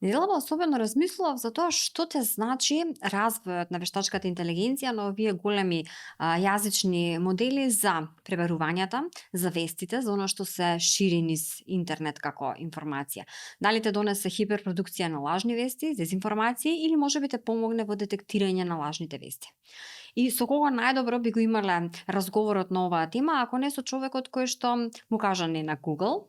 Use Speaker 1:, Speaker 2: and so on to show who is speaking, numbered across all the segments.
Speaker 1: Неделава особено размислував за тоа што те значи развојот на вештачката интелигенција на овие големи јазични модели за пребарувањата, за вестите, за оно што се шири низ интернет како информација. Дали те донесе хиперпродукција на лажни вести, дезинформации или можеби те помогне во детектирање на лажните вести. И со кого најдобро би го имале разговорот на оваа тема, ако не со човекот кој што му кажа не на Google,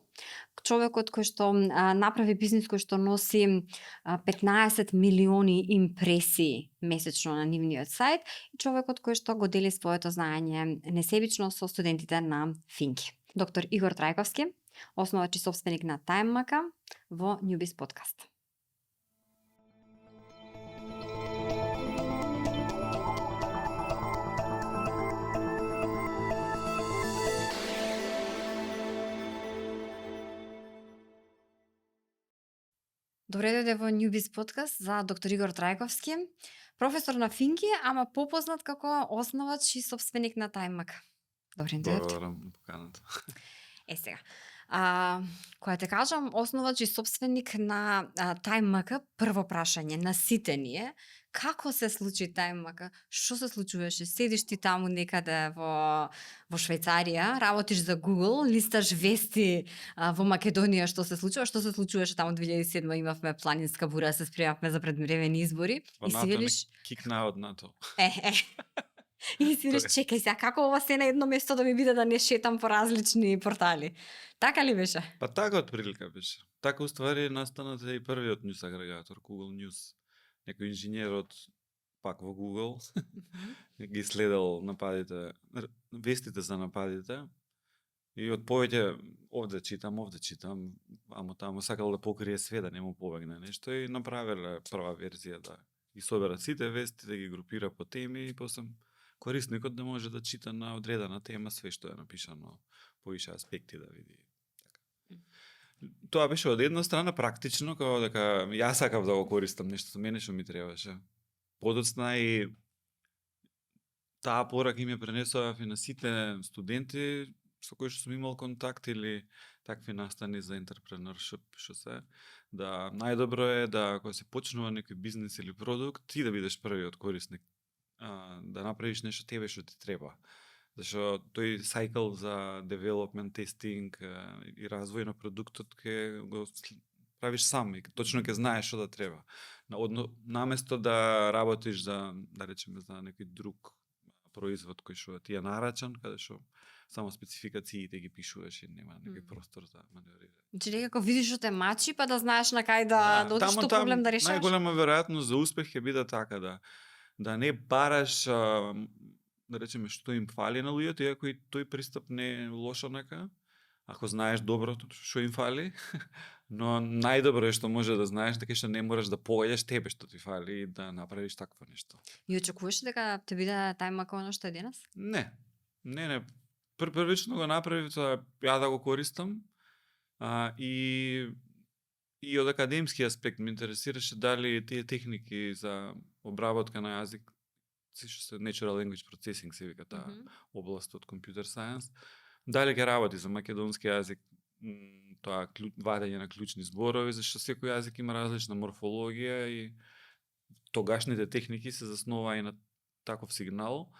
Speaker 1: човекот кој што направи бизнис кој што носи 15 милиони импресии месечно на нивниот сајт и човекот кој што го дели своето знаење несебично со студентите на Финки. Доктор Игор Трајковски, основач и собственик на TimeMaka во Newbiz подкаст. Добре дојде во Newbiz подкаст за доктор Игор Трајковски, професор на Финки, ама попознат како основач и собственик на TimeMaka. Добре дојдовте.
Speaker 2: Благодарам на поканата.
Speaker 1: Сега, кога те кажам основач и собственик на TimeMaka, прво прашање на сите ние, како се случи TimeMaka? Што се случуваше? Седиш ти таму некаде во Швајцарија, работиш за Google, листаш вести во Македонија што се случува? Што се случуваше таму 2007 имавме планинска бура, се спремавме за предвремени избори
Speaker 2: Во
Speaker 1: и си
Speaker 2: НАТО
Speaker 1: велиш
Speaker 2: кикна од НАТО.
Speaker 1: И си велиш, чекај сега, како ова се на едно место да ми биде да не шетам по различни портали? Така ли беше?
Speaker 2: Па така од прилика беше. Така уствари настанат и првиот ньюс агрегатор, Google News. Некој инженер од пак во Google ги следел нападите, вестите за нападите и од повеќе овде читам, амо таму сакал да покрие све, да не му побегне нешто и направиле прва верзија да ги соберат сите вести, да ги групира по теми и после корисникот да може да чита на одредена тема све што е напишано, повише аспекти да види. Тоа беше од една страна практично, како дека јас сакав да го користам нешто со мене што ми требаше. Подоцна и таа порака ми ја пренесував и на сите студенти со кои што сум имал контакт или такви настани за entrepreneurship што се, да најдобро е да кога се почнува некој бизнис или продукт, ти да бидеш првиот корисник, да направиш нешто тебе што ти треба. Зашто тој cycle за development, testing и развој на продуктот ќе го правиш сам и точно ќе знаеш што да треба. Наместо да работиш за, да речеме, за некој друг производ кој што ти е нарачан, каде што само спецификациите ги пишуваш и нема некој простор за маневрирање.
Speaker 1: Значи некако видиш што те мачи, па да знаеш на кај да одиш, што проблем да решаваш.
Speaker 2: Најголема веројатност за успех ќе биде така да не бараш да речеме што им фали на луѓето, иако и тој пристап не е лошо нека, ако знаеш добро што им фали, но најдобро е што може да знаеш дека што не можеш да погаѓаш тебе што ти фали и да направиш такво нешто.
Speaker 1: И очекуваш дека те биде TimeMaka оно што е денес?
Speaker 2: Не. Првично го направив за ја да го користам и од академски аспект ме интересираше дали тие техники за обработка на јазик, што се natural language processing се вика таа област од computer science, дали ќе работи за македонски јазик, тоа вадење на клучни зборови, зашто секој јазик има различна морфологија и тогашните техники се заснова и на таков сигнал,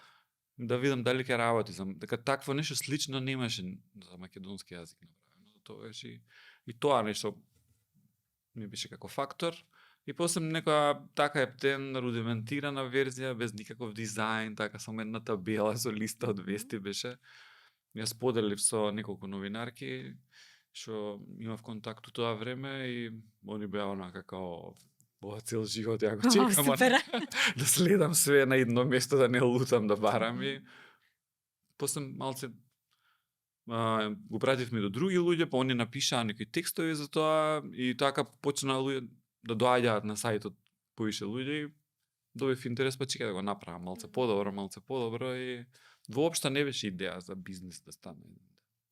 Speaker 2: да видам дали ќе работи дека такво нешто слично немаше за македонски јазик направено. Тоа беше и тоа нешто ми беше како фактор. И после некоја така ептен рудиментирана верзија без никаков дизајн, така само една табела со листа од вести беше. Ја споделив со неколку новинарки што имав контакт у тоа време и они беа онака како ова цел живот ја го чекам да следам све на едно место, да не лутам, да барам и после малце го пративме до други луѓе, па они напишаа некои текстови за тоа и така почнаа луѓе да доаѓаат на сајтот повише луѓе и добив интерес, па чекај да го направам малце подобро и воопшто не беше идеја за бизнис да стане.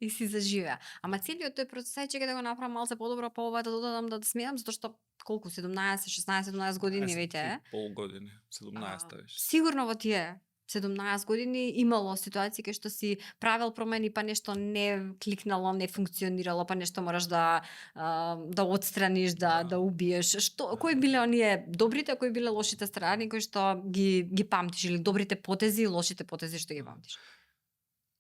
Speaker 1: И си заживеа. Ама целиот тој процес чекај да го направам малце подобро, па ова да додадам да смеам, затоа што колку 17, 16, 17 години веќе е.
Speaker 2: Пол години, 17 беше.
Speaker 1: Сигурно во тие 17 години имало ситуации кај што си правел промени, па нешто не кликнало, не функционирало, па нешто мораш да отстраниш, да убиеш. Кои биле оние добрите, кои биле лошите страни кои што ги памтиш, или добрите потези и лошите потези што ги памтиш?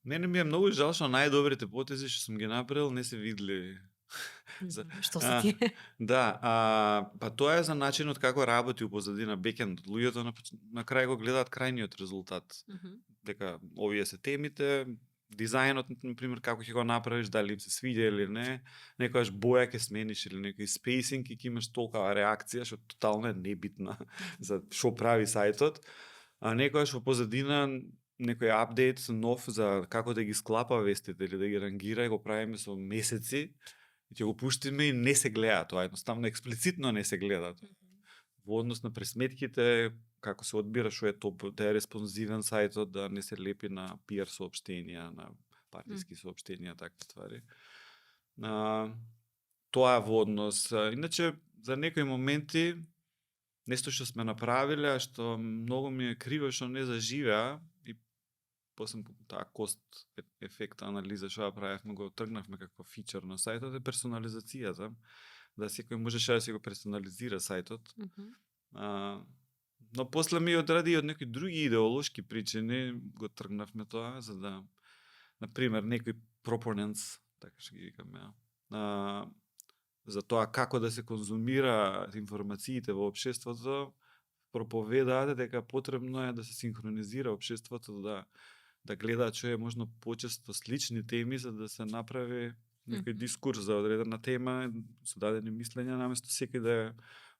Speaker 2: Мене ми е многу жал што најдобрите потези што сум ги направил не се видливи.
Speaker 1: Што се
Speaker 2: А,
Speaker 1: тие?
Speaker 2: да, па тоа е за начинот како работи у позадина бекенд. Луѓето на крај го гледаат крајниот резултат. Дека овие се темите, дизајнот, например, како ќе го направиш, дали им се свиѓа или не, некојаш боја ќе смениш или некој спейсинг и ќе имаш толкава реакција што тотално е небитна за што прави сајтот, а некојаш во позадина некој апдейт нов за како да ги склапа вестите или да ги рангира и го правиме со месеци и ќе го пуштиме и не се гледа тоа, едноставно експлицитно не се гледа. Во однос на пресметките, како се одбира што е топ, да е респонзивен сајтот, да не се лепи на PR соопштенија, на партиски соопштенија, такви ствари. Тоа е во однос. Иначе, за некои моменти, нешто што сме направиле, а што многу ми е криво што не заживеа, и после таа кост ефект анализа што ја правевме, го тргнавме како фичер на сајтот, е персонализацијата. Да секој можеше да си го персонализира сајтот. Но после ми одради од некои други идеолошки причини го тргнавме тоа, за да, например, некои proponents, така што ги викаме, за тоа како да се конзумира информациите во општеството, проповедаат дека потребно е да се синхронизира општеството, да гледаат што е можно почесто слични теми, за да се направи некој дискурс за одредена тема, со дадени мислења, наместо секој да е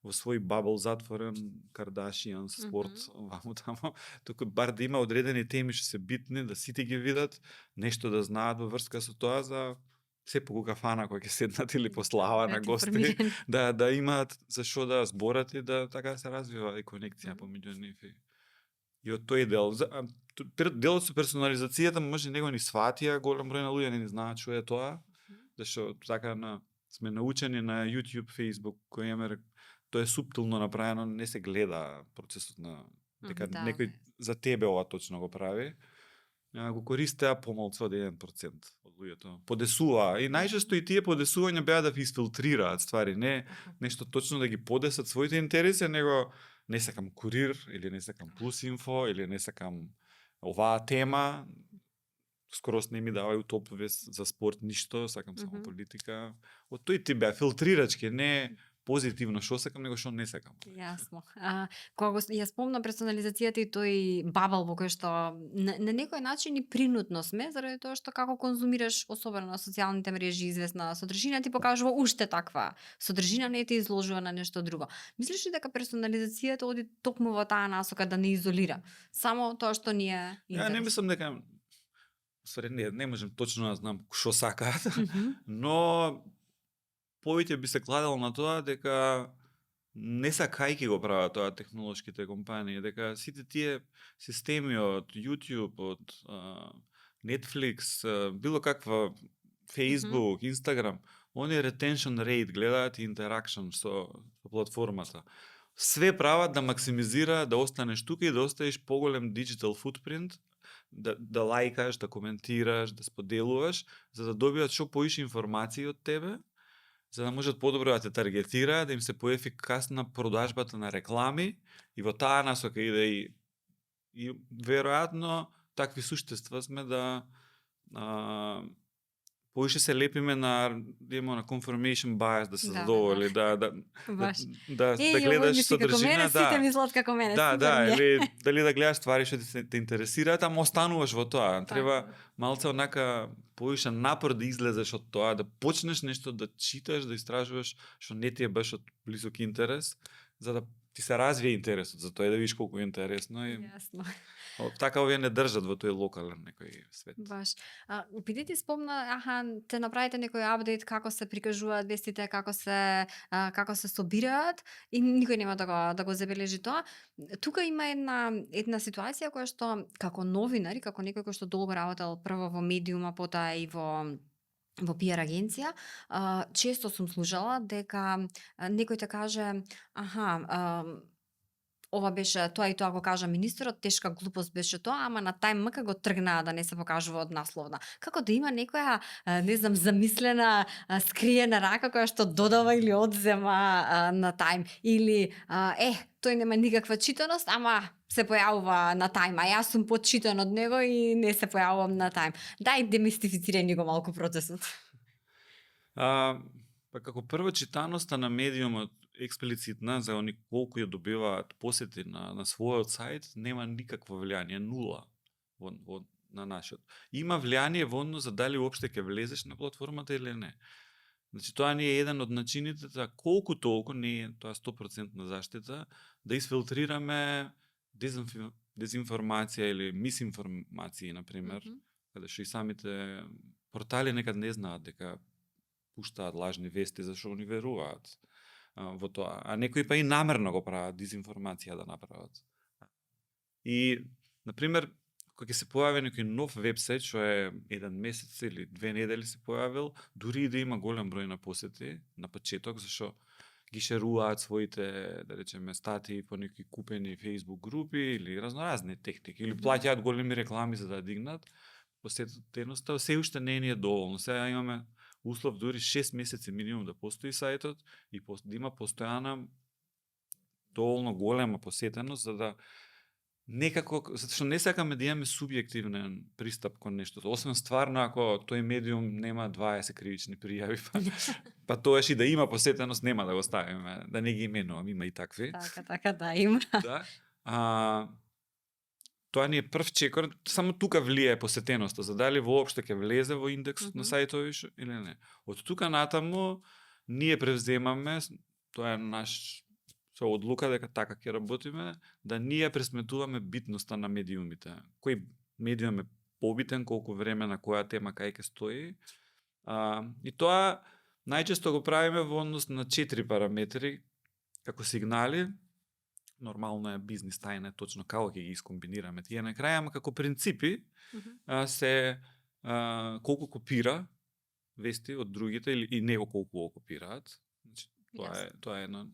Speaker 2: во свој бабл затворен, Кардашијан, спорт, ваму тамо, туку бар да има одредени теми што се битни, да сите ги видат, нешто да знаат во врска со тоа, за се по кафана кој ќе седнат или по слава на гости, да имаат за што да зборат и да така се развива и конекција помеѓу нив. И од тој дел, делот со персонализацијата може него ни сватија, голем број на луѓе не знаат што е тоа, зашто така сме научени на YouTube, Facebook, кој имаме, тоа е суптилно направено, не се гледа процесот на дека некој за тебе ова точно го прави. Го користеа помалку од 1% од луѓето. Подесуваа и најчесто и тие подесувања беа да ви изфилтрираат ствари, не нешто точно да ги подесат своите интереси, него не сакам Курир или не сакам Плюс Инфо или не сакам оваа тема. Скорос не ми давају топ вест за спорт ништо, сакам само политика. Од тој тип беа филтрирачки, не позитивно што сакам, него што не сакам.
Speaker 1: Јасно. Кога ја спомна персонализацијата и тој бабал во кој што на некој начин и принудно сме, заради тоа што како конзумираш, особено на социјалните мрежи, известна содржина ти покажува уште таква содржина, не те изложува на нешто друго. Мислиш ли дека персонализацијата оди токму во таа насока да не изолира? Само тоа што ни е интерес?
Speaker 2: Ја не мислам дека не можем точно да знам што сакаат, но повеќе би се кладел на тоа дека не сакајки го прават тоа технолошките компании, дека сите тие системи од YouTube, од Netflix, било каква Facebook, Instagram, они retention rate гледаат и interaction со платформата. Све прават да максимизира, да останеш тука и да оставиш поголем digital footprint, да лајкаш, да коментираш, да споделуваш, за да добијат што поише информации од тебе, за да можат подобро да те таргетираат, да им се поефикасна продажбата на реклами, и во таа насока иде и веројатно такви суштества сме да поише се лепиме на confirmation bias, да се задоволи, да гледаш содржина,
Speaker 1: сите мислат како мене.
Speaker 2: Или дали да гледаш ствари што те интересираат, ама остануваш во тоа. Треба малце онака поише напор да излезеш од тоа, да почнеш нешто да читаш, да истражуваш што не ти е баш од близок интерес, за да ти се развие интересот, за тоа да видиш колку е интересно и
Speaker 1: Јасно.
Speaker 2: Така овие не држат во тој локален некој свет.
Speaker 1: Баш. Биди ти спомна, те направите некој апдейт како се прикажуваат вестите, како се собираат и никој нема да го забележи тоа. Тука има една ситуација која што како новинар и како некој кој што долго работел прво во медиума, потоа и во PR агенција, често сум слушала дека некој те каже, ова беше тоа и тоа го кажа министерот, тешка глупост беше тоа, ама на тај МК го тргнаа да не се покажува од насловна. Како да има некоја, не знам, замислена, скриена рака која што додава или одзема на тајм, или тој нема никаква читаност, ама се појавува на тајм, а јас сум почитан од него и не се појавувам на тајм. Дај демистифицирај ни го малку процесот.
Speaker 2: Па како прво, читаноста на медиумот експлицитна за они колку ја добиваат посети на својот сајт нема никакво влијание, нула на нашиот. Има влијание во однос за дали уопште ќе влезеш на платформата или не. Значи тоа не е еден од начините за колку толку, не е тоа 100% заштита, да изфилтрираме дезинформација или мисинформации, например, каде што и самите портали некад не знаат дека пуштаат лажни вести зашто они веруваат во тоа, а некои па и намерно го прават дезинформација да направат. И, например, кога ќе се појави некој нов вебсайт што е еден месец или 2 недели се појавил, дури и да има голем број на посети на почеток, зашто ги шеруваат своите, да речеме, статии по некои купени Facebook групи или разноразни техники, или плаќаат големи реклами за да дигнат посетеността, се уште не е доволно. Сега имаме услов дури 6 месеци минимум да постои сајтот и да има постојана доволно голема посетеност за да некако, затоа што не сакаме да имаме субјективен пристап кон нештото, освен стварно ако тој медиум нема 20 кривични пријави, па тоаш и да има посетеност нема да го ставиме, да не ги именувам, има и такви.
Speaker 1: Така да има.
Speaker 2: Да. Тоа ни е прв чекор, само тука влијае посетеноста, за дали воопште ќе влезе во индексот на сајтови или не. Од тука натаму ние превземаме, тоа е наш со одлука дека така ќе работиме, да ние пресметуваме битноста на медиумите. Кој медиум е побитен, колку време на која тема кај ќе стои. И тоа најчесто го правиме во однос на 4 параметри, како сигнали. Нормално е бизнис тајна точно како ќе ги искомбинираме тие на крај, ама како принципи се колку копира вести од другите или и него колку го копираат. Значи тоа е едно.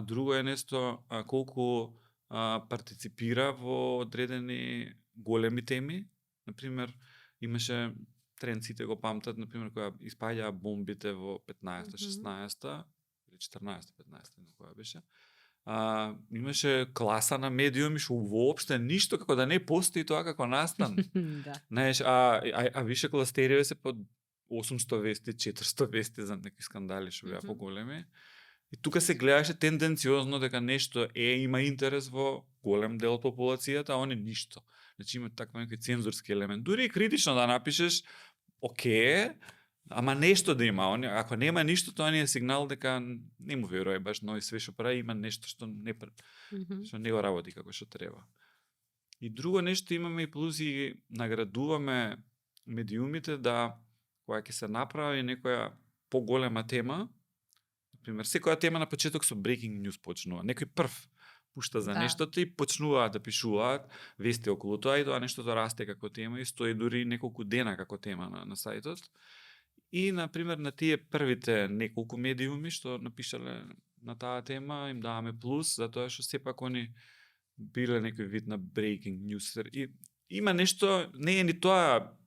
Speaker 2: Друго е нешто колку партиципира во одредени големи теми. Например, имаше тренд, сите го памтат, например, кога испаѓаа бомбите во 15-та, 16-та или 14-та, 15-та, која беше. Имаше класа на медиуми што воопште ништо како да не постои тоа како настан. Знаеш, више кластериве се под 800 вести, 400 вести за некои скандали што беа поголеми. И тука се гледаше тенденциозно дека нешто има интерес во голем дел од популацијата, а они ништо. Значи има таква некој цензурски елемент. Дури и критично да напишеш, окей, ама нешто да има. Ако нема ништо, тоа не е сигнал дека не му верува баш нови све што прави, има нешто што не го работи како што треба. И друго нешто имаме и плюс и наградуваме медиумите да кога ќе се направи некоја поголема тема, например, секоја тема на почеток со breaking news почнува. Некој прв пушта за нештото и почнуваат да пишуваат вести околу тоа и тоа нештото расте како тема и стои дури неколку дена како тема на сајтот. И, например, на тие првите неколку медиуми што напишале на таа тема, им даваме плюс, затоа што сепак они биле некој вид на breaking news. И има нешто, не е ни тоа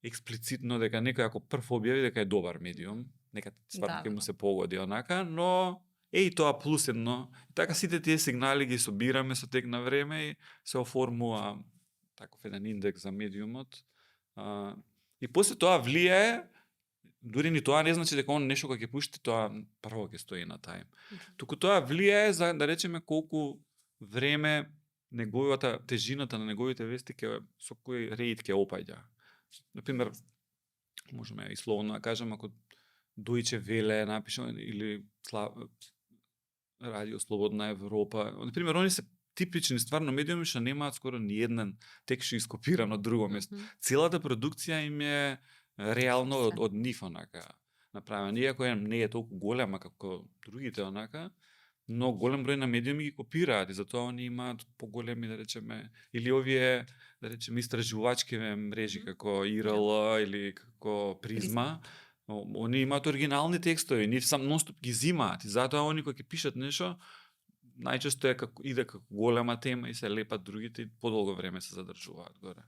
Speaker 2: експлицитно дека некој ако прв објави дека е добар медиум, нека стварно ќе му се погоди онака, но и тоа плюс едно. Така сите тие сигнали ги собираме со тек на време и се оформува таков еден индекс за медиумот. И после тоа влијае, дури ни тоа не значи дека он нешто кога ќе пушти, тоа прво ќе стои на тајм. Туку тоа влијае за, да речеме, колку време неговата тежината на неговите вести со кој рейд ќе опаѓа. Например, можеме и словно да кажем, ако Deutsche Welle напише или Радио Слободна Европа, например, они се типични стварно медиуми што немаат скоро ни еден текст што ископиран од друго место. Целата продукција им е реално од нив онака направена. Иако не е толку голема како другите онака, но голем број на медиуми ги копираат и затоа они имаат поголеми, да речеме, или овие, да речеме, истражувачки мрежи како ИРЛ или како Призма. Они имаат оригинални текстови, нив сам нонстоп ги зимаат и затоа они кога ќе пишат нешто, најчесто иде како голема тема и се лепат другите и подолго време се задржуваат горе.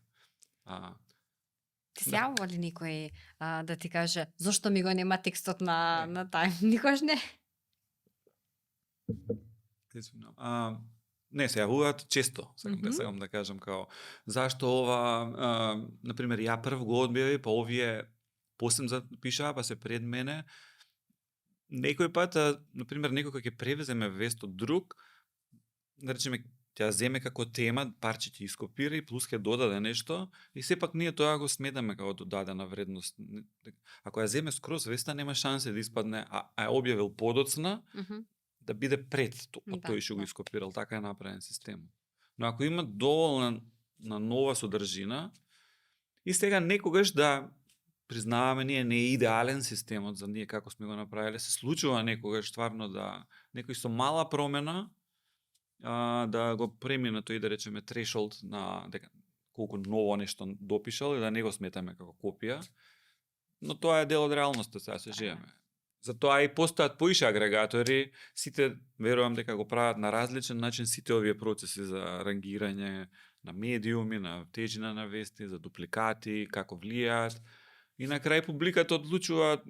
Speaker 1: Ти се
Speaker 2: Да.
Speaker 1: јавува ли никој да ти каже зошто ми го нема текстот на
Speaker 2: Не.
Speaker 1: на тај? Никош не.
Speaker 2: Извинувам. Не, се јавуваат често, сакам да кажам, као, зашто ова, например, ја прв го одбијави, па овие посем пишаа, па се пред мене. Некој пат, например, некој кој ќе превеземе вест од друг, да речеме, ќе ја земе како тема, парче ќе ископира и плюс ќе додаде нешто, и сепак ние тоа го сметаме како додадена вредност. Ако ја земе скроз веста, нема шансе да испадне, а ја објавил подоцна, да биде пред тој што го ископирал, така е направен систем. Но ако има доволна на нова содржина, и сега некогаш да признаваме, ние не е идеален системот за ние како сме го направиле, се случува некогаш стварно да некој со мала промена да го премина тој, да речеме, threshold на дека колку ново нешто допишал и да не го сметаме како копија, но тоа е дел од реалноста, сега се живееме. Затоа и постојат поише агрегатори, сите верувам дека го прават на различен начин сите овие процеси за рангирање на медиуми, на тежина на вести, за дупликати, како влијаат. И на крај публиката одлучува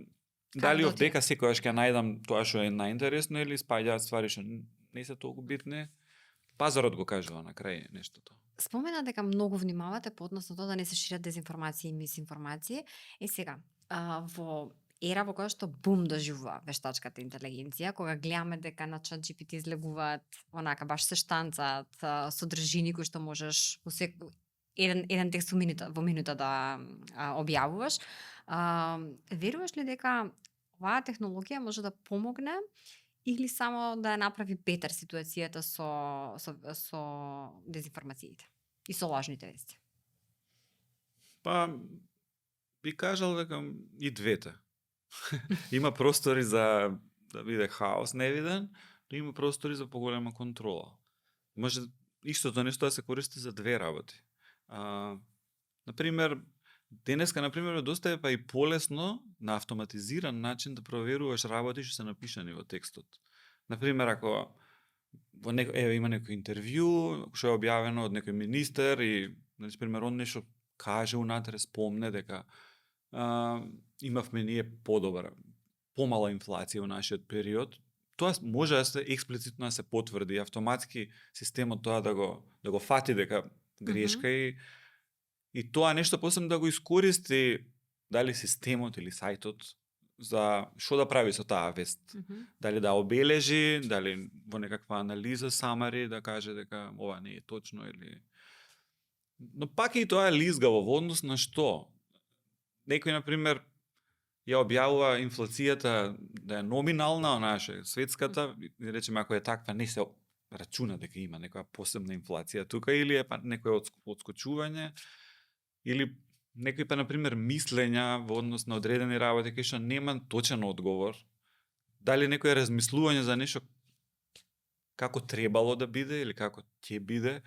Speaker 2: дали овдека секогаш ќе најдам тоа што е најинтересно или спаѓаат ствари што не се толку битни. Пазарот го кажува на крај нештото.
Speaker 1: Спомена дека многу внимавате по однос на тоа да не се шират дезинформации и мисинформации. И сега, во ера во која што бум доживува вештачката интелигенција, кога гледаме дека на ChatGPT излегуваат онака баш се штанцаат содржини кои што можеш еден текст во минута да објавуваш, веруваш ли дека оваа технологија може да помогне или само да ја направи бетер ситуацијата со дезинформациите и со лажните вести?
Speaker 2: Па би кажал дека и двете. Има простори за да биде хаос невиден, но има простори за поголема контрола. Може истото нешто да се користи за две работи. Например, денеска, например, доста е па и полесно на автоматизиран начин да проверуваш работи што се напишани во текстот. Например, ако има некој интервју што е објавено од некој министер и, например, он нешто каже унатре, спомне дека имавме ние помала инфлација во нашиот период, тоа може да се експлицитно да се потврди, автоматски системот тоа да го фати дека грешка и тоа нешто после да го искористи дали системот или сајтот за што да прави со таа вест. Дали да обележи, дали во некаква анализа самари да каже дека ова не е точно или. Но пак и тоа е лизгаво во однос на што? Некој, например, ја објавува инфлацијата да е номинална, наша светската, и речеме ако е таква, не се рачуна дека има некоја посебна инфлација тука, или е па некој отскочување, или некој па, например, мислења во однос на одредени работи кај што нема точен одговор. Дали некој размислување за нешто како требало да биде или како ќе биде,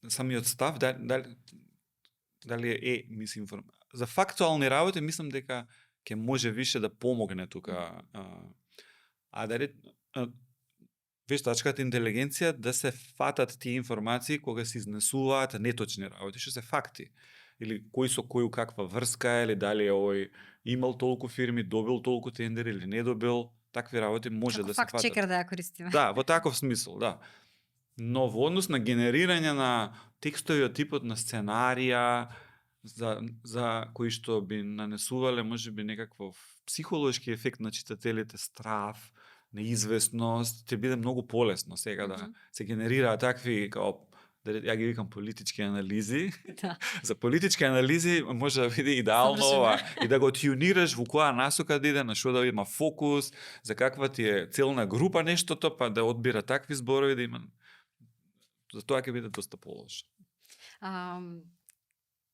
Speaker 2: самиот став, дали е мисинформација. За фактуални работи мислам дека ќе може више да помогне тука. Вештачката интелигенција да се фатат тие информации кога се изнесуваат неточни работи, што се факти. Или кој со кој каква врска, или дали е овој имал толку фирми, добил толку тендери или не добил, такви работи може да се фатат.
Speaker 1: Факт чекер да ја користиме.
Speaker 2: Да, во таков смисол, да. Но во однос на генерирање на текстови од типот на сценарија, за кои што би нанесувале можеби некаков психолошки ефект на читателите, страф, неизвестност, ќе биде многу полесно сега да се генерираат такви као ја ги викам политички анализи. За политички анализи може да биде идеално ова и да го тюнираш во која насока да иде, на што да има фокус, за каква ти е целна група нештото, па да одбира такви зборови да има. За тоа ќе биде доста полошо.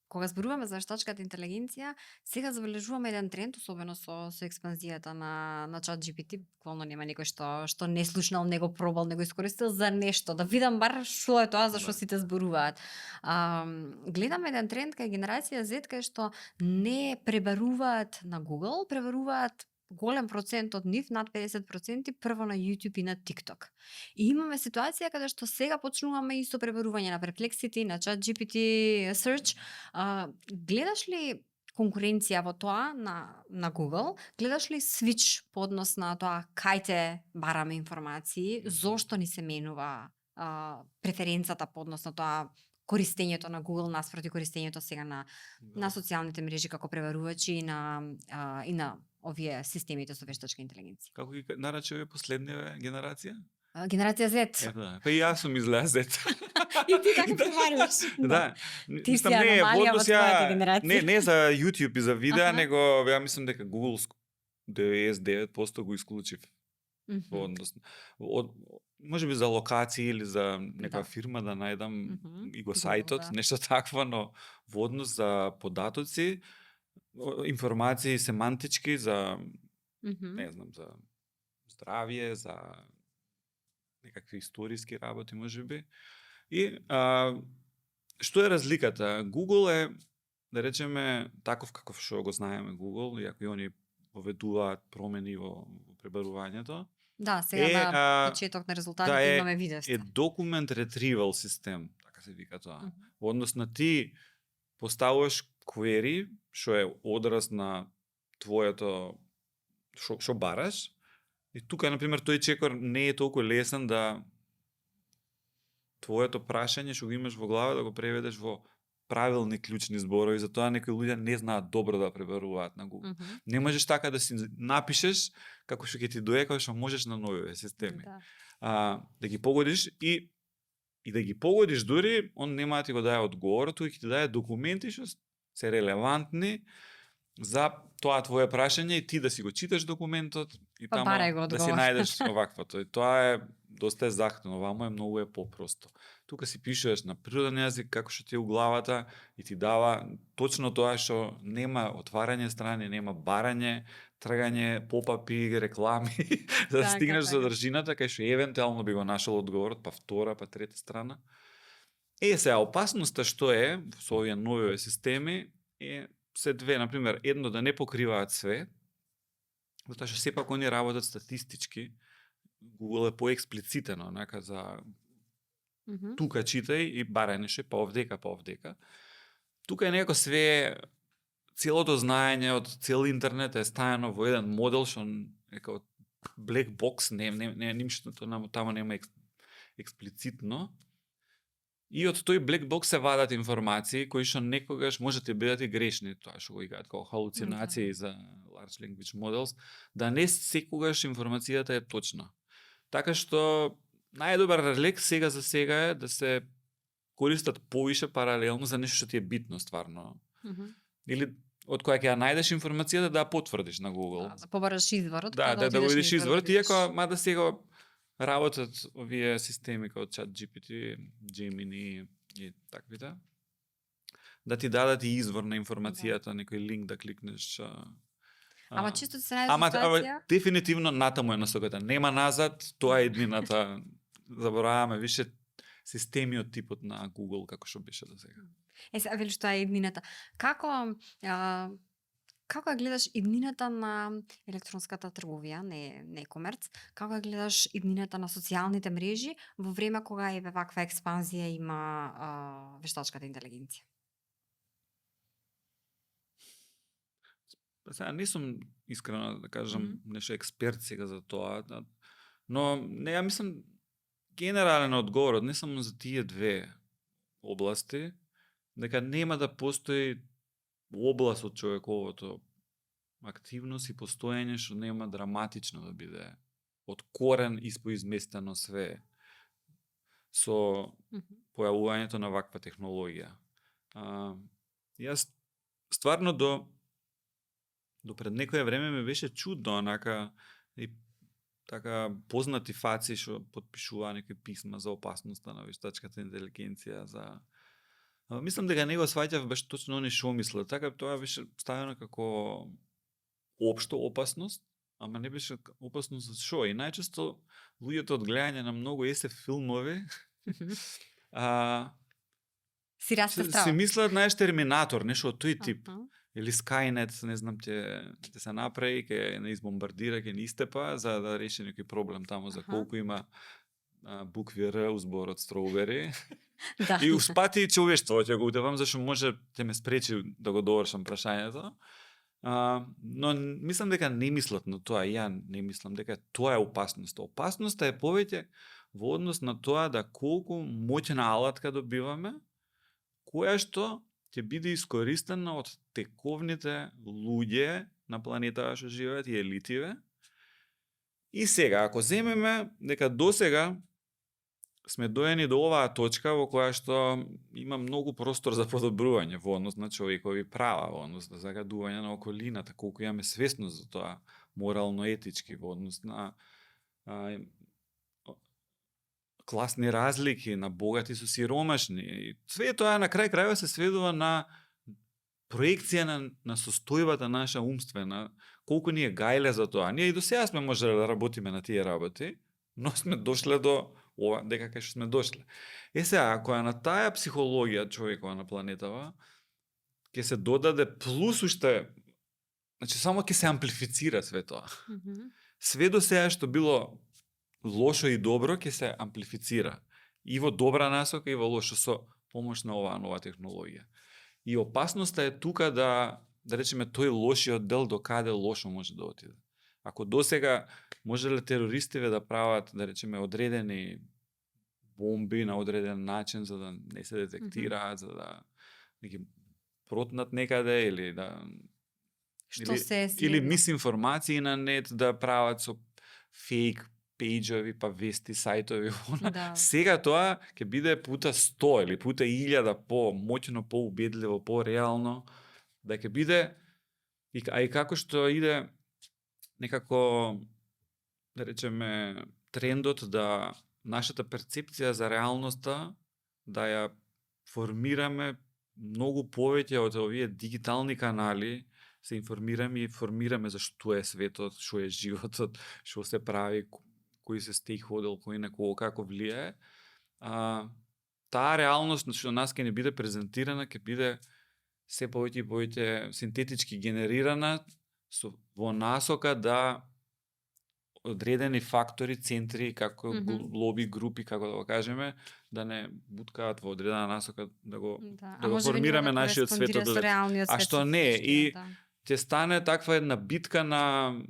Speaker 1: Кога зборуваме за вештачката интелигенција, сега забележуваме еден тренд, особено со експанзијата на ChatGPT, буквално нема некој што не слушнал, не го пробал, не го искористил за нешто, да видам бар што е тоа за што сите зборуваат. Гледаме еден тренд кај генерација Z кај што не пребаруваат на Google, пребаруваат голем процент од нив, над 50%, прво на YouTube и на TikTok. И имаме ситуација каде што сега почнуваме и со пребарување на Perplexity, на ChatGPT Search. Гледаш ли конкуренција во тоа на Google? Гледаш ли свич по однос на тоа кај те бараме информации, зошто ни се менува преференцата по однос на тоа користењето на Google наспроти користењето сега на социјалните мрежи како преварувачи и на овие системите со вештачка интелигенција.
Speaker 2: Како ги нарече овие последнија генерација?
Speaker 1: Генерација Z.
Speaker 2: Да. Па и јас сум изгледа Z.
Speaker 1: И ти така преваруваш.
Speaker 2: Да.
Speaker 1: Ти си
Speaker 2: Мислам, не,
Speaker 1: аномалија во
Speaker 2: однос
Speaker 1: твојата генерација.
Speaker 2: Не за YouTube и за видеа,
Speaker 1: Аха.
Speaker 2: него ја мислам дека Google 99% го исклучив. Односно, може би за локации или за некоја фирма да најдам и го сајтот, нешто такво, но во однос за податоци, информации семантички за не знам, за здравје, за некакви историски работи можеби. И што е разликата? Google е, да речеме, таков каков што го знаеме Google, иако и они поведуваат промени во пребарувањето.
Speaker 1: Да, сега на почеток на резултатите имаме видевте.
Speaker 2: Е document retrieval систем, така се вика тоа. Во однос на ти поставуваш query, што е одраз на твоето што бараш, и тука, например, тој чекор не е толку лесен да твоето прашање што го имаш во глава да го преведеш во правилни клучни зборови, затоа некои луѓе не знаат добро да пребаруваат на Google. Не можеш така да си напишеш како што ќе ти дое, како што можеш на новите системи. Да ги погодиш и да ги погодиш дури, он нема да ти го даде одговор, тој ќе ти даде документи што се релевантни за тоа твое прашање и ти да си го читаш документот и таму да си најдеш оваквото. И тоа е доста захтено, вамо е многу попросто. Тука си пишеш на природен јазик како што ти е у главата и ти дава точно тоа што нема отварање страни, нема барање, тргање, попапи, реклами, за да стигнеш до содржината кај што евентуално би го нашол одговорот, па втора, па трета страна. Сега опасноста што е со овие нови системи се две, например, едно да не покриваат све, затоа што сепак они работат статистички. Google е поексплицитен, онака за тука читај и барај нешто, па овдека. Тука е некако све, целото знаење од цел интернет е ставено во еден модел што е како black box, не ништо таму нема експлицитно. И од тој black box се вадат информации кои што некогаш може да бидат и грешни, тоа што го играат како халуцинации за large language models, да не секогаш информацијата е точна. Така што најдобар рефлекс сега за сега е да се користат повише паралелно за нешто што ти е битно стварно. Или од која ќе ја најдеш информацијата да ја потврдиш на Google.
Speaker 1: Да побараш изворот.
Speaker 2: Да го видиш изворот, иако мада сега работат овие системи како ChatGPT, Gemini и таквите, да ти дадат и извор на информацијата, некој линк да кликнеш.
Speaker 1: Ама чисто се најде ситуација?
Speaker 2: Дефинитивно натаму е насоката. Нема назад, тоа е еднината. Забораваме више системи од типот на Google како што беше до сега.
Speaker 1: Сега велиш тоа е еднината. Како ја гледаш иднината на електронската трговија, не e-commerce, како ја гледаш иднината на социјалните мрежи во време кога е ваква експанзија има вештачката интелигенција?
Speaker 2: Сега не сум искрено да кажам нешто експерт сега за тоа, но не, ја мислам генерален одговорот, не само за тие две области, дека нема да постои област од човековото активност и постоење што нема драматично да биде од корен испоизместено све со појавувањето на ваква технологија. Јас стварно до пред некое време ми беше чудно, онака, и така познати фаци што потпишуваа некои писма за опасноста на вештачката интелигенција, мислам дека не го сваќав баш точно они што мислат, така тоа беше ставено како општо опасност, ама не беше опасност за шо. И најчесто луѓето од гледање на многу SF филмови
Speaker 1: си расте страв.
Speaker 2: Си мислат, знаеш, Терминатор, нешто од тој тип. или Skynet, не знам, ќе се направи, ќе не избомбардира, ќе не истепа, за да реши некој проблем таму за колку има букви Р у зборот strawberry.
Speaker 1: Да.
Speaker 2: И успати и човештво, ќе го утевам, зашто може ќе ме спречи да го довршам прашањето. Но мислам дека не мислат на тоа, ја не мислам дека тоа е опасноста. Опасноста е повеќе во однос на тоа да колку моќна алатка добиваме, која што ќе биде искористена од тековните луѓе на планетава што живеат и елитиве. И сега, ако земеме дека досега сме доени до оваа точка во која што има многу простор за подобрување во однос на човекови права, во однос на загадување на околината, колку имаме свесност за тоа, морално-етички, во однос на класни разлики, на богати со сиромашни. И све тоа на крај крајва се сведува на проекција на состојбата наша умствена, колку ни е гајле за тоа. Ние и до сега сме можеле да работиме на тие работи, но сме дошле до ова, дека кај што сме дошле. Сега, ако е на таа психологија човекова на планетава, ќе се додаде плюс уште, значи само ќе се амплифицира све тоа. Све до сега што било лошо и добро ќе се амплифицира. И во добра насока и во лошо со помош на оваа нова технологија. И опасноста е тука да речеме тој лошиот дел до каде лошо може да отиде. Ако досега можеле терористиве да прават, да речеме, одредени бомби на одреден начин за да не се детектираат, за да ги протнат некаде или да или мисинформации на нет да прават со фейк пејџови, па вести, сајтови.
Speaker 1: Да.
Speaker 2: Сега тоа ќе биде пута 100 или пута 1000 по-моќно, по-убедливо, по-реално, да ќе биде, а и како што иде некако, да речеме, трендот да нашата перцепција за реалноста да ја формираме многу повеќе од овие дигитални канали, се информираме и формираме за што е светот, што е животот, што се прави, кој се стейкхолдер, кој на кого како влијае. Таа реалност што нас ќе не биде презентирана, ќе биде се повеќе и повеќе синтетички генерирана во насока да одредени фактори, центри, како лоби групи, како да го кажеме, да не буткаат во одредена насока, да го формираме нашиот светоглед. А што не е. И ќе стане таква една битка на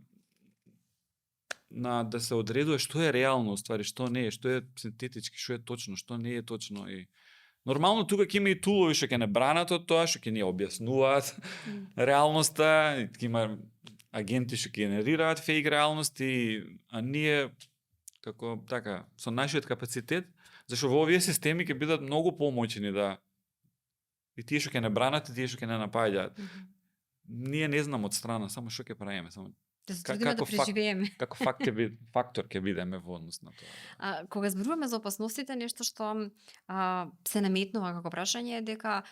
Speaker 2: да се одредува што е реално, уствари, што не е, што е синтетички, што е точно, што не е точно. И нормално тука ќе има и тулови што ќе не бранат од тоа, што ќе ни објаснуваат реалноста, ќе има агенти што генерираат фейк реалности, а ние како така со нашиот капацитет, зашто во овие системи ќе бидат многу помоćни да и тие што ќе не бранат и тие што ќе не напаѓаат. Ние не знам од страна само што ќе правиме, само
Speaker 1: да се трудиме да преживееме.
Speaker 2: Како фактор ќе бидеме во однос на тоа.
Speaker 1: Кога зборуваме за опасностите, нешто што се наметнува како прашање е дека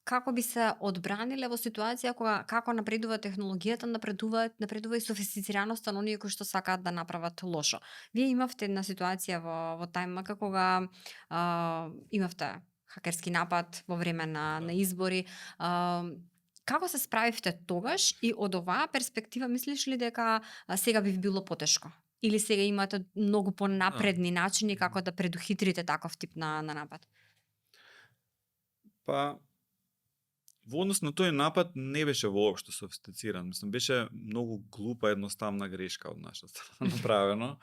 Speaker 1: како би се одбраниле во ситуација кога како напредува технологијата, напредува и софистицираноста на оние кои што сакаат да направат лошо. Вие имавте една ситуација во тајмака кога имавте хакерски напад во време на избори. Како се справивте тогаш и од оваа перспектива мислиш ли дека сега би било потешко? Или сега имате многу понапредни начини како да предухитрите таков тип на напад?
Speaker 2: Па во однос на тој напад не беше воопшто софистициран. Мислам, беше многу глупа, едноставна грешка од наша страна направено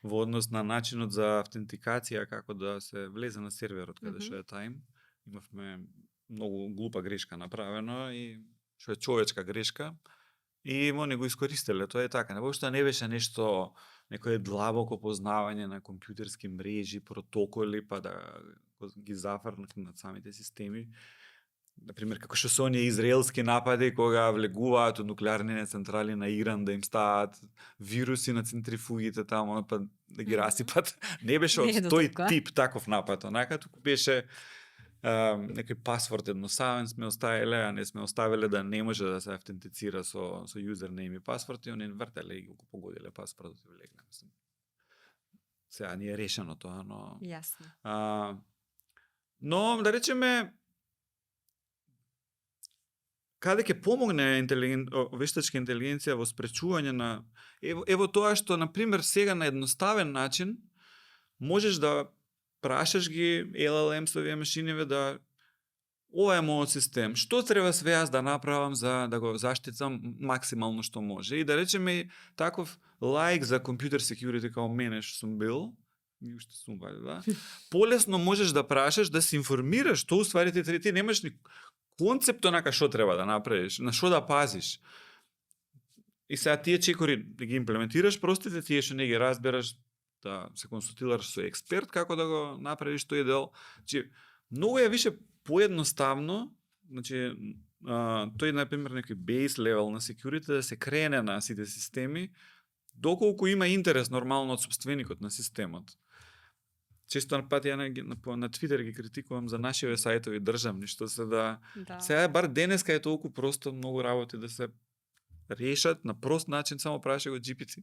Speaker 2: во однос на начинот за автентикација, како да се влезе на серверот каде што е тајм. Имавме многу глупа грешка направено и што е човечка грешка и они го искористиле. Тоа е така. Воопшто не беше нешто, некое длабоко познавање на компјутерски мрежи, протоколи, па да ги зафрнат над самите системи. Например, како што се оние израелски напади кога влегуваат од нуклеарни централи на Иран да им стават вируси на центрифугите таму, па да ги расипат. Не беше од тој тип таков напад, онака туку беше некој пасворд едносавен сме оставиле, а не сме оставиле да не може да се автентицира со юзернейм и пасворд и они вртеле и го погодиле пасвордот и влегле. Сега не е решено тоа, но
Speaker 1: Јасно.
Speaker 2: Но да речеме каде ќе помогне вештачка интелигенција во спречување на ево тоа што на пример сега на едноставен начин можеш да прашаш ги LLM-совија машиниве да ова е мојот систем, што треба све јас да направам за да го заштитам максимално што може. И да речеме таков лаик за компјутер security као мене што сум бил, и уште сум да. Полесно можеш да прашаш, да се информираш што уствари ти немаш ни концепт онака што треба да направиш, на што да пазиш. И сега тие чекори да ги имплементираш, простите тие што не ги разбераш, да се консултираш со експерт како да го направиш тој дел. Значи, многу е више поедноставно, значи тој на пример некој base level на security да се крене на сите системи, доколку има интерес нормално од собственикот на системот. Често на пати ја на Twitter ги критикувам за нашиве сајтови државни, што се да. Сега бар денеска е толку просто многу работи да се решат на прост начин, само праша го GPT.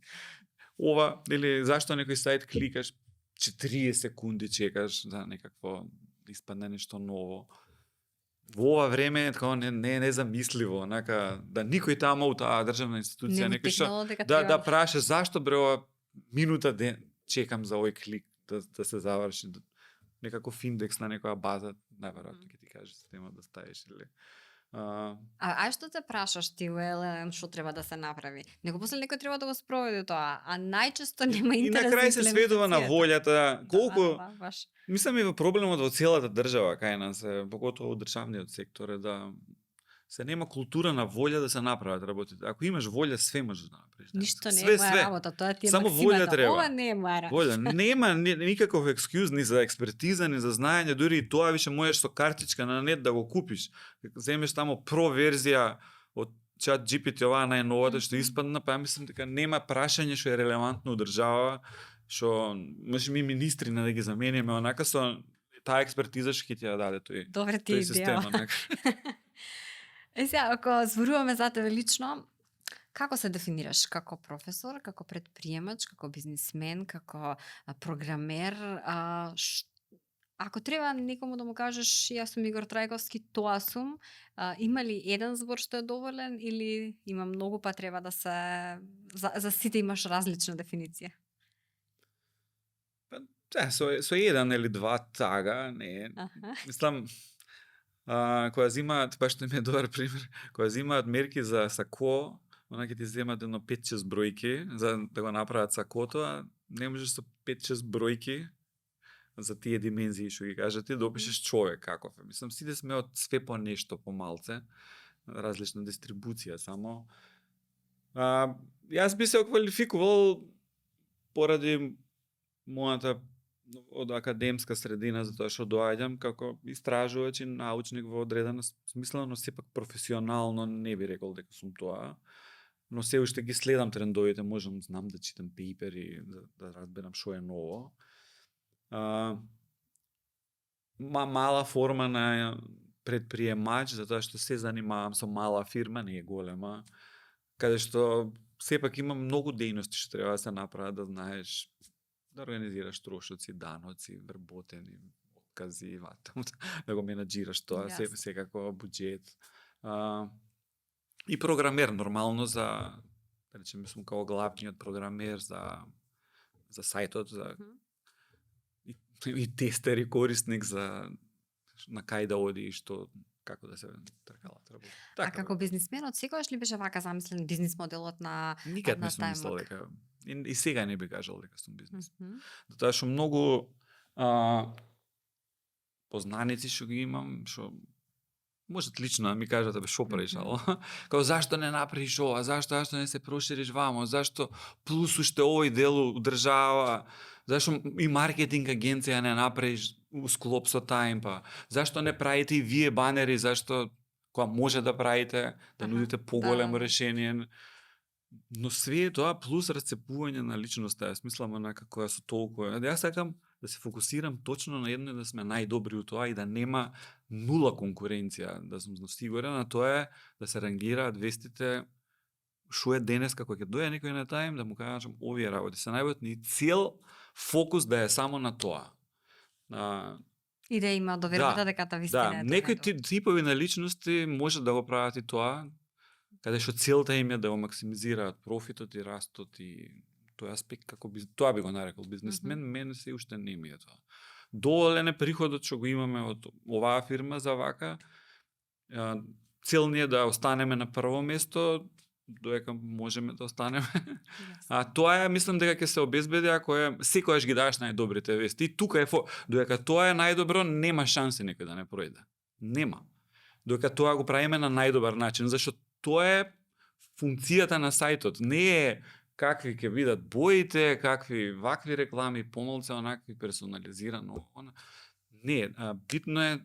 Speaker 2: Ова, или зашто некој сајт кликаш 40 секунди чекаш за некакво да испадне нешто ново. Во ова време е така не незамисливо, онака да никој тамо у таа државна институција некој што да праша зашто бре ова минута чекам за овој клик да се заврши некаков индекс на некоја база, најверојатно ќе ти каже система да ставиш или
Speaker 1: ај што те прашаш ти LLM што треба да се направи? Него после некој треба да го спроведе тоа, а најчесто нема интерес.
Speaker 2: И на крај се сведува на волјата, колку мислам и во проблемот во целата држава кај нас е, поготово во државниот сектор е да се нема култура на волја да се направат работите. Ако имаш волја, све можеш да направиш.
Speaker 1: Ништо не е моја работа, тоа ти е
Speaker 2: само
Speaker 1: максимата.
Speaker 2: волја треба.
Speaker 1: Ова не е моја работа.
Speaker 2: Волја, нема никаков екскюз ни за експертиза, ни за знаење, дури и тоа више можеш со картичка на нет да го купиш. Земеш тамо про верзија од чат GPT оваа најновата што испадна, па ја мислам дека нема прашање што е релевантно од држава, што може ми министри да ги замениме, онака со таа експертиза што ќе ти ја даде тој система.
Speaker 1: Сега, ако зборуваме за тебе лично, како се дефинираш? Како професор, како предприемач, како бизнисмен, како програмер? Ако треба некому да му кажеш јас сум Игор Трајковски, тоа сум, има ли еден збор што е доволен или има многу па треба да се за сите имаш различна дефиниција?
Speaker 2: Со еден или два тага, не. Мислам кога земаат, баш што ми е добар пример, кога земаат мерки за сако, онака ти земаат едно 5-6 бројки за да го направат сакото, а не можеш со 5-6 бројки за тие димензии што ги кажете да опишеш човек каков е. Мислам сите сме од све по нешто помалце, различна дистрибуција само. Јас би се оквалификувал поради мојата од академска средина, затоа што доаѓам како истражувач и научник во одредена смисла, но сепак професионално не би рекол дека сум тоа. Но се уште ги следам трендовите, можам, знам да читам пейпери, да разберам што е ново. Мала форма на предприемач, затоа што се занимавам со мала фирма, не е голема, каде што сепак има многу дејности што треба да се направат, да знаеш да организираш трошоци, даноци, вработени, откази, да го менаџираш тоа, секако буџет. И програмер нормално за, да речеме, сум као главниот програмер за сајтот, и тестер и корисник за на кај да оди и што, како да се тркалат работи.
Speaker 1: А како бизнисменот, секогаш ли беше вака замислен бизнис моделот на
Speaker 2: Никад не сум мислел дека и сега не би кажал дека сум бизнисмен. Затоа што многу познаници што ги имам, што можат лично да ми кажат абе што правиш, како зашто не направиш ова, зашто не се прошириш вамо, зашто плюс уште овој дел држава, зашто и маркетинг агенција не направиш у склоп со таим, па зашто не правите и вие банери, зашто кога може да правите, да нудите поголемо решение. Но све тоа плюс расцепување на личноста, јас мислам онака која со толку. Јас сакам да се фокусирам точно на едно и да сме најдобри у тоа и да нема нула конкуренција, да сум сигурен, а тоа е да се рангираат вестите што е денес како ќе дојде некој на таим да му кажам овие работи се најбитни, цел фокус да е само на тоа.
Speaker 1: И да има довербата дека та вистина е тоа
Speaker 2: некои
Speaker 1: најдобро.
Speaker 2: типови на личности може да го прават и тоа, каде што целта им е да го максимизираат профитот и растот и тој аспект како тоа би го нарекол бизнесмен, мене се уште не ми е тоа. Доволен е приходот што го имаме од оваа фирма за вака. Цел ни е да останеме на прво место, додека можеме да останеме. Тоа е, мислам дека ќе се обезбеди ако секогаш ги даваш најдобрите вести. И тука додека тоа е најдобро, нема шанси некој да не пројде. Нема. Додека тоа го правиме на најдобар начин, зашто тоа е функцијата на сајтот. Не е какви ќе бидат боите, какви вакви реклами, помалку онакви персонализирано. Не, битно е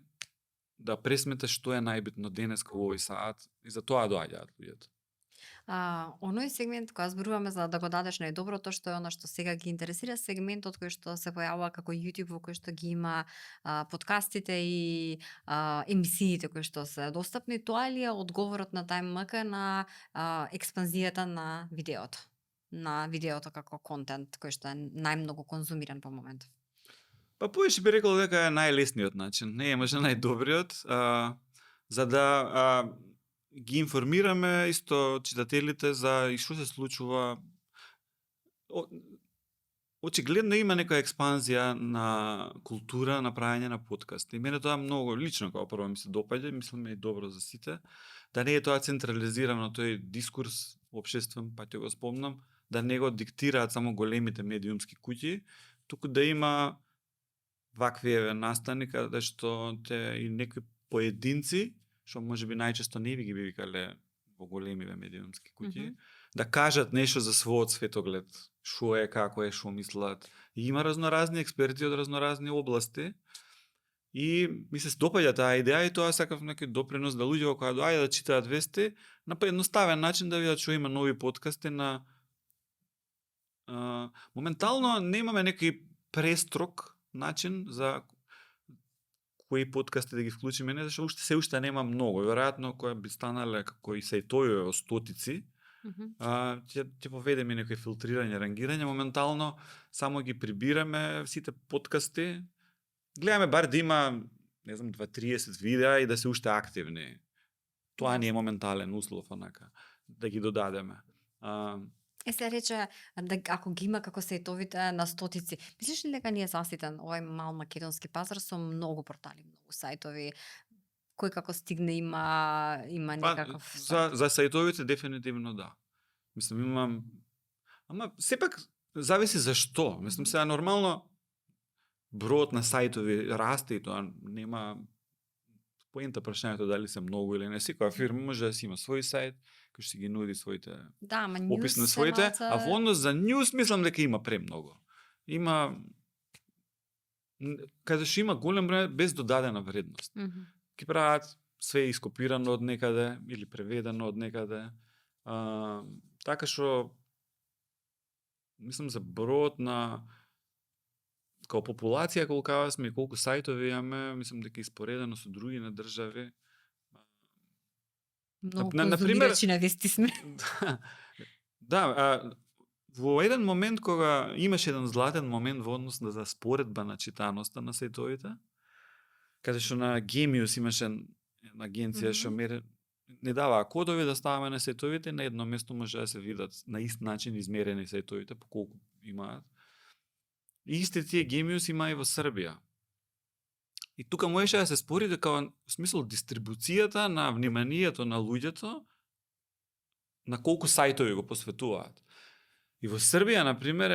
Speaker 2: да пресметаш што е најбитно денеска во овој саат и за тоа доаѓаат луѓето.
Speaker 1: Оној сегмент кога зборуваме за да го дадеш најдоброто, што е она што сега ги интересира, сегментот кој што се појавува како YouTube, во кој што ги има подкастите и емисиите кои што се достапни, тоа ли е одговорот на TimeMK на експанзијата на видеото како контент кој што е најмногу конзумиран по моментов?
Speaker 2: Па повеќе би рекол дека е најлесниот начин, не е може најдобриот, за да ги информираме исто читателите за и што се случува. Очигледно има некоја експанзија на култура на правење на подкасти. И мене тоа многу лично како прво ми се допаѓа, мислам е добро за сите, да не е тоа централизирано тој дискурс општествен, па ќе го спомнам, да не го диктираат само големите медиумски куќи, туку да има вакви настани каде што и некои поединци, што можеби најчесто не би ги викале во големиве медиумски куќи, да кажат нешто за својот светоглед, што е, како е, што мислат. И има разноразни експерти од разноразни области. И ми се допаѓа таа идеја и тоа сакав некој допринос да луѓе кога доаѓаат да читаат вести, на едноставен начин да видат што има нови подкасти на моментално немаме некој престрог начин за кои подкасти да ги вклучиме, не зашто се уште нема многу. Веројатно кои би станале како и сајтови од стотици, ќе поведеме некој филтрирање, рангирање. Моментално само ги прибираме сите подкасти. Гледаме бар да има, не знам, 20-30 видеа и да се уште активни. Тоа не е моментален услов, онака, да ги додадеме.
Speaker 1: Се рече, ако ги има како сајтовите на стотици, мислиш ли дека ни е заситен овој мал македонски пазар со многу портали, многу сајтови, кој како стигне има некаков...
Speaker 2: За сајтовите дефинитивно да. Мислам, имам... Ама сепак зависи за што. Мислам, сега нормално бројот на сајтови расте и тоа нема... Поента прашањето дали се многу или не. Секоја фирма може да си има свој сајт, кој што ги нуди своите опис на своите, а во однос за нјус мислам дека има премногу. Има каде што има голем број без додадена вредност. Ки прават све ископирано од некаде или преведено од некаде. Така што мислам за бројот на као популација колкава сме и колку сајтови имаме, мислам дека испоредено со други на држави.
Speaker 1: Многу конзумирачи на вести сме.
Speaker 2: Во еден момент кога имаше еден златен момент во однос за споредба на читаноста на сајтовите, каде што на Genius имаше една агенција што не даваа кодови да ставаме на сајтовите, на едно место може да се видат на ист начин измерени сајтовите по колку имаат. И исти тие Genius има и во Србија. И тука можеше да се спори дека во смисол дистрибуцијата на вниманието на луѓето на колку сајтови го посветуваат. И во Србија, например,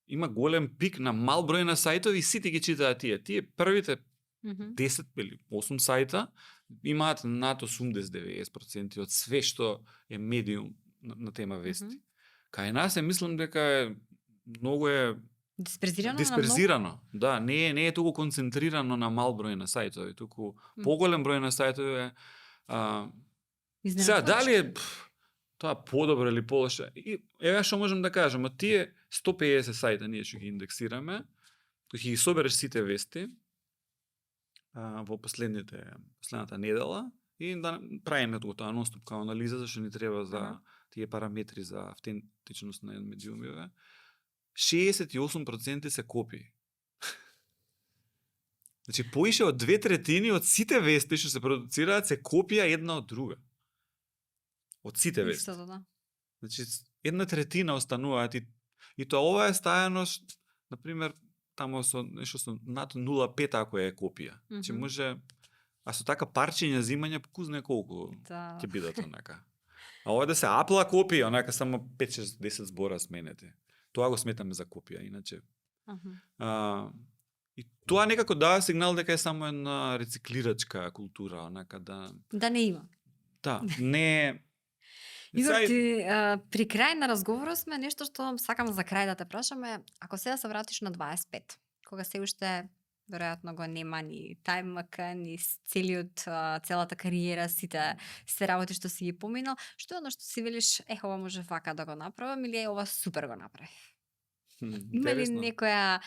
Speaker 2: има голем пик на мал број на сајтови и сите ги читаат тие. Тие првите 10 или 8 сајта имаат над 80-90% од све што е медиум на тема вести. Кај нас мислам дека многу дисперзирано. Да, не е толку концентрирано на мал број на сајтови, туку поголем број на сајтови сега дали е тоа подобро или полошо? Еве што можам да кажам, од тие 150 сајта ние што ги индексираме, кои ги собереш сите вести во последната недела и да правиме тоа нонстоп као анализа зашто ни треба за тие параметри за автентичност на медиумиве. 68% се копии. Значи, поише од 2/3 од сите вести што се продуцираат се копија една од друга. Од сите вести.
Speaker 1: Истото, да.
Speaker 2: Значи, 1/3 остануваат и тоа ова е стајано, например, тамо со нешто со над 0,5 ако е копија. Значи, може, а со така парчење земање, ку знае колку
Speaker 1: Да.
Speaker 2: ќе бидат онака. А ова да се апла копија, онака само 5-6-10 збора сменети. Тоа го сметаме за копија, иначе. И тоа некако дава сигнал дека е само една рециклирачка култура, онака
Speaker 1: Да не има.
Speaker 2: Да, не.
Speaker 1: Игор, ти при крај на разговорот сме нешто што сакам за крај да те прашаме, ако сега се вратиш на 25, кога се уште веројатно го нема ни тајмак, ни целата кариера, сите работи што си ги поминал, што е оно што си велиш, ова може вака да го направам или ова супер го направив? Има ли некоја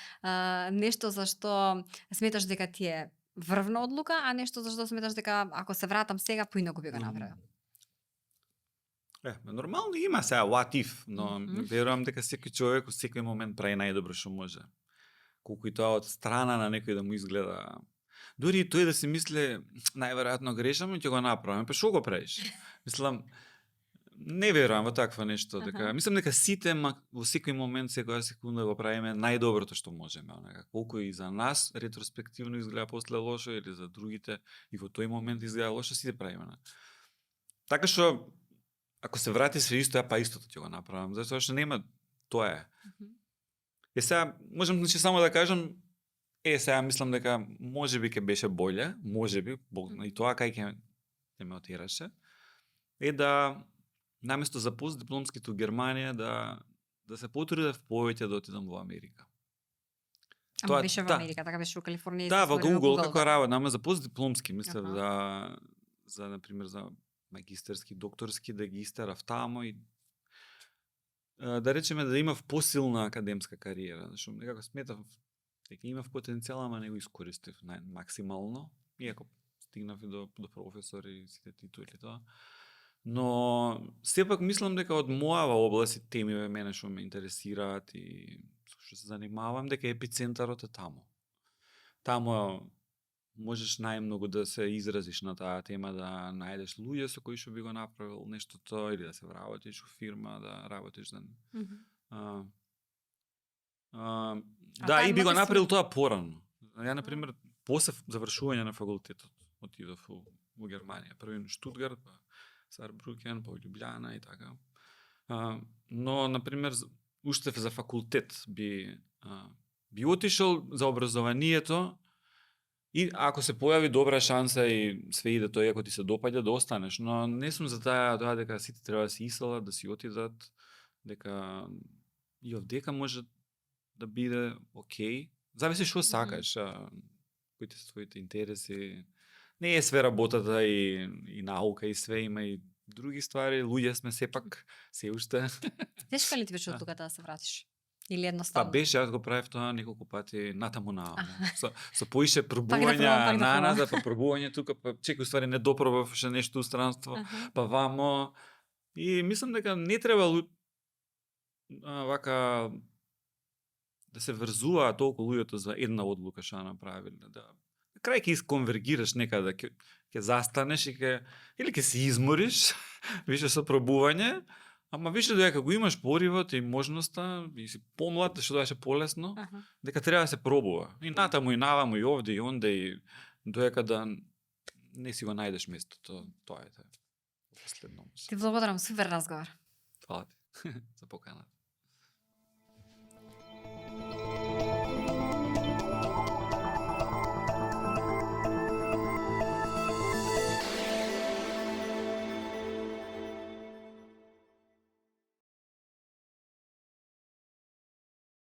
Speaker 1: нешто за што сметаш дека ти е врвна одлука, а нешто за што сметаш дека ако се вратам сега, поинаку би го направил?
Speaker 2: Нормално има сега what if, но верувам дека секој човек во секој момент прави најдобро што може. Колку и тоа од страна на некој да му изгледа. Дури и тој да си мисли најверојатно грешам и ќе го направам, па што го правиш? Мислам, не верувам во такво нешто, дека мислам дека сите во секој момент, секоја секунда го правиме најдоброто што можеме, онака колку и за нас ретроспективно изгледа после лошо или за другите и во тој момент изгледа лошо, сите правиме. Така што ако се врати се исто, па истото ќе го направам, затоа што нема тоа е. Сега можам значи само да кажам, сега мислам дека можеби ќе беше боле, можеби, и тоа кај ќе ме отераше, е да наместо за постдипломските во Германија да се потрудев повеќе да отидам во Америка.
Speaker 1: Ама беше во Америка, така беше во Калифорнија.
Speaker 2: Да, во Google како работа, ама за постдипломски, мислам за например за магистерски, докторски да ги истерав тамо и да речеме да имав посилна академска кариера, зашто некако сметав дека имав потенцијал, ама не го искористив максимално, иако стигнав и до професор и сите титули тоа. Но сепак мислам дека од мојава област и теми мене што ме интересираат и што се занимавам, дека епицентарот е тамо. Тамо можеш најмногу да се изразиш на таа тема, да најдеш луѓе со кои што би го направил нештото или да се вработиш во фирма, да работиш за да, и би го направил тоа порано. Ја, например, после завршување на факултетот, отидов во Германија. Први во Штутгарт, па Сарбрукен, па Љубљана и така. Но, например, уште за факултет би отишол за образованието и ако се појави добра шанса и све иде тоа, ако ти се допаѓа, да останеш. Но не сум за тоа дека сите треба да се иселат, да си отидат, дека и овдека може да биде окей. Зависи што сакаш, кои се твоите интереси. Не е све работата и наука и све, има и други ствари, луѓе сме сепак, се уште.
Speaker 1: Тешка ли ти беше одлуката да се вратиш? Или едноставно?
Speaker 2: Па беше, јас го правев тоа неколку пати натаму со поише пробувања назад, па пробување тука, па чекај ствари не допробав ше нешто устранство, па вамо. И мислам дека не треба вака да се врзува толку луѓето за една одлука што направиле, да крај ќе исконвергираш некаде, ќе застанеш и или ќе се измориш, више со пробување, ама више дека го имаш поривот и можноста и си помлад, што беше полесно, дека треба да се пробува. И натаму и наваму и овде и онде и доека да не си го најдеш местото, тоа е последно.
Speaker 1: Ти благодарам, супер разговор.
Speaker 2: Фала ти за поканата.